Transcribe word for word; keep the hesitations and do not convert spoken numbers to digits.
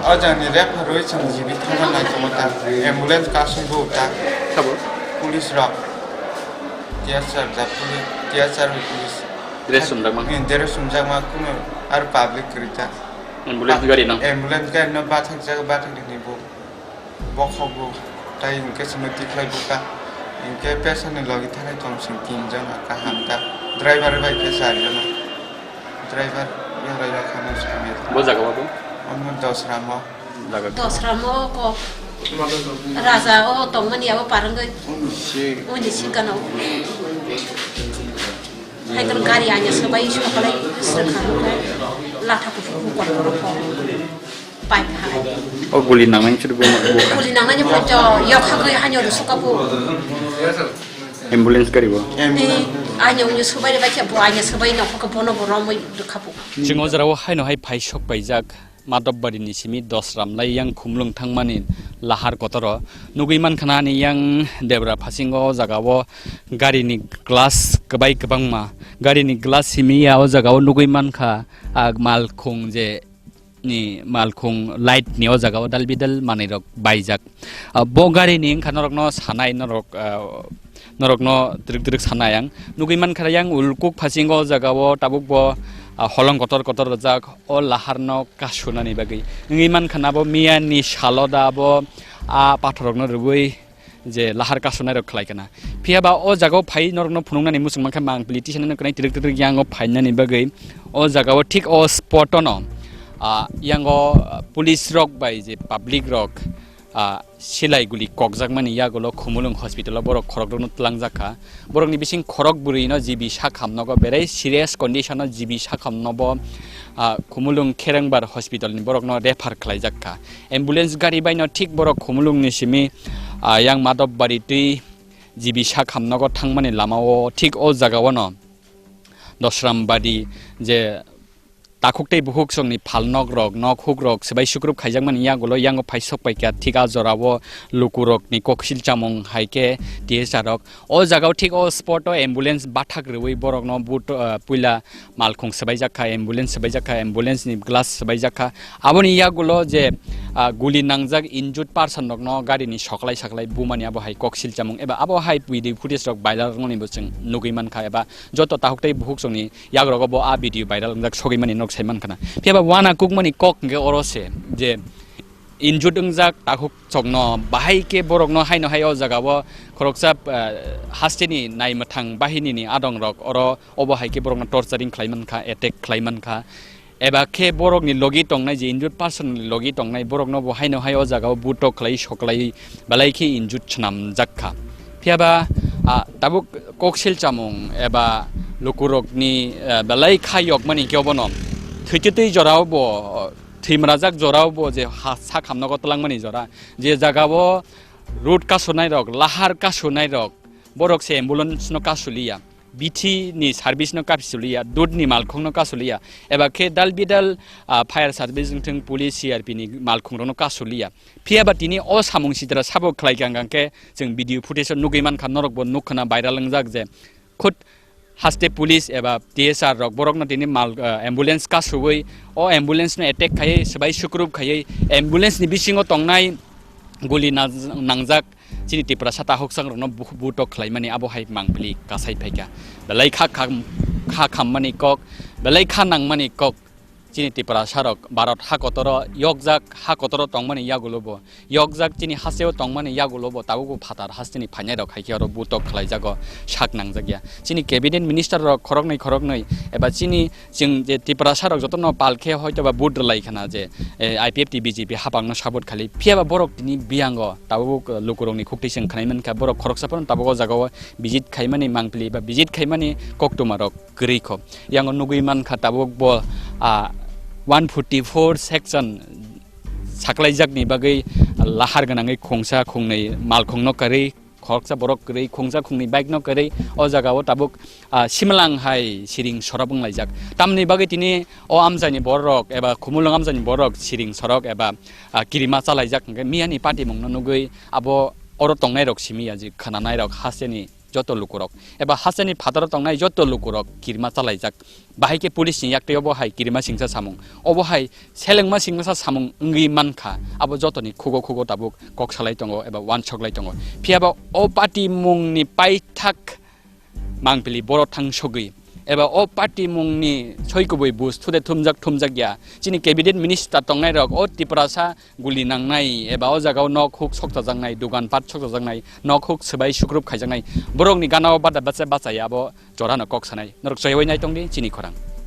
O jani refer rwi chwng G B thangna nai tongo ta. Ambulance kasung bo ta. Sabo? Police rok. T S R da police, T S R rwi police. Dress sumjak ma? Hmm, dress sumjak ma, kuno ar public kwrwi ta. Ambulance gari no? Ambulance gari no bathakjak, bathaknani bo. Bokhok bo tai hinkhe chwngno tikhlai bwkha. Hinkhe patient ni logi thangwi tong chwng tin jona kaham ta. Driver bai khe char jona. Driver bai rok khano samir. Bo jaga o bo? Omo Dosramo. Jaga. Dosramo ko raja o tongmani abo parangwi. Si. Uni sikano. Hai tong gari anya sobai sokolai srwkha latha kuphur kokor borok ko. Pipe hai. O guli nangnai chwrwi bo ma bo. Guli nangnai ni bo to yok hagwi hanyo rusuka bo. Ambulance gari bo. Ni anya uni sobai re bai khe bo anya sobai no ko bono bo romwi rwkha bo. Chwng o jora o haino hai phai sok paijak. Madhobbarini simi Dosramlai yang khumlwng thangmani lahar kotoro nugwi mankha ani yang debra phasingo o jagao garini glass kwbai kwbangma, garini glass simi ya o jagao nugwi mankha, ah, malkhung je ni malkhung light ni o jagao dal bidal manwi rok baijak. Ah, bo gari ni wngkha norok no sanai norok, ah, norok no twrwk twrwk sanai ang. Nugwi mankha yang ulkuk phasingo o jagao tabuk bo, ah, holong kotor kotor rijak o lahar no kasunani bagwi. Wngwi mankha na bo miya ni salo da bo a pathor rok no rwui je lahar kasunai rok khlai kana. Phiya ba o jagao phai norok no phunuknani muchung mankha mang politician no kwnai twrwk twrwk yang o phainani bagwi o jagao thik o spot o no, ah, yang o, ah, police rok bai je public rok, ah, silai guli kokjakmani yagulo Khumulwng hospital o borok khorokrokno twlangjakha. Borokni bising khorok bwrwino G B sakham nogo, berai serious condition o G B sakham nobo, ah, Khumulwng Kherengbar hospital ni borokno refer khlaijakha. Ambulance gari baino thik borok Khumulwng ni simi, ah, yang Madhobari twi G B sakham nogo thangmani lamao thik o jagao no Dosrambari je takhuk tei bukhuk songni phalnok rok, nok huk rok swbai sukrup khaijakmani yagulo yango phai sok paikha thik a jorao lukurokni koksil chamung hai khe T S R rok. O jagao thik o spot o ambulance bathak rwui borokno but, ah, puila malkhung swbaijakha, ambulance swbaijakha, ambulance ni glass swbaijakha. Aboni yagulo je, ah, guli nangjak injured person rokno gari ni soklai saklai bumani abo hai koksil chamung eba abo hai video footage rok viral wngmani bo chwng nugui mankha eba joto takhuk tei bukhuk songni yagrogo bo a video viral wngjak sogwi mani nok sai mankha na. Phiya ba wana kukmani kok hwnkhe oro se je injured wngjak takhuk songno bahai khe borokno haino hai o jagao khoroksa, ah, hasteni nai mwthang bahinini adong rok oro obo hai khe borokno torturing khlai mankha, attack khlai mankha. Eba khe borokni logi tongnai je injured person ni logi tongnai borokno bo haino hai o jagao butok khlai soklai belai khe injured swnamjak kha. Phiya ba, ah, tabuk koksil chamung eba lukurokni, eh, belai kha yokmani khe obono thwitwi twi jorao bo, thwimrajak jorao bo je ha sak hamnogo twlangmani jora, je jagao road kasunai rok, lahar kasunai rok, borok se ambulance no kasuliya. Bithi ni service no kasuliya, dud ni malkhung no kasuliya, eba khe dal bidal, ah, fire service wngthung, police, C R P ni malkhung rok no kasuliya. Phiya ba tini o samung sitra sabo khlai kha, hwnkhe chwng video footage o nugui mankha, norok bo nukha na viral wngjak je khud haste police eba T S R rok borok no tini mal, ah, ambulance kasuwi o ambulance no attack khaiwi swbai sukrup khaiwi ambulance ni bisingo tongnai guli nang-, nangjak chini Tiprasa takhuk sangrokno bu-, butok khlaimani abo hai mangpili kasai phaikha. Belai kha kham-, kha khammani kok, belai kha nangmani kok. chini Tiprasa rok Bharat ha kotoro yokjak, ha kotoro tongmani yagulo bo, yokjak chini hasteo tongmani yagulo bo tabukbo phatar hasteni phainai rok hai khe oro butok khlaijago, sak nangjakya. Chini cabinet minister rok khoroknwi khoroknwi eba chini chwng je Tiprasa rok jotono pal khe hoito ba vote rwlai khna je, eh, I P F T B J P hapangno support khali, phiya ba borok tini biyango tabuk lukurokni khuktwi chwng khnai mankha, borok khoroksa phano tabuk o jagao visit khaimani mangpili ba visit khaimani koktwma rok kwrwi kho. Yango nugwi mankha tabuk bo, ah, one forty-four section saklaijakni bagwi lahar gwnangwi khungsa khungnwi malkhungno kwrwi, khoroksa borok kwrwi, khungsa khungnwi bike no kwrwi, o jaga o tabuk, ah, simlang hai siring sorop wnglaijak. Tamni bagwi tini o amchaini borok eba Khumulwng amchaini borok siring sorok eba, ah, kirima chalaijak hwnkhe miyani patimungno nugwi abo oro tongnai rok simi ya je khwnanai rok hasteni joto lukurok eba hasteni phataro tongnai joto lukurok kirima chalaijak. Bahai khe police ni yaktwi obo hai kirima singsa samung, obo hai selengma singmasa samung wngwi mankha, abo jotoni khugo khugo tabuk kok salai tongo eba uansuk lai tongo. Phiya ba o party mungni paithak mangpili boro thang sogwi eba o party mungni soi kubui bus thude thumjak thumjak ya. Chini cabinet minister tongnai rok o Tiprasa guli nangnai eba o jaga o nok huk sokchajaknai, dugan pat sokchajaknai, nok huk swbai sukrup khaijaknai, borokni gana o bada bacha bachai abo jorano kok sanai. Norok chayawai nai tongdi chini khorang.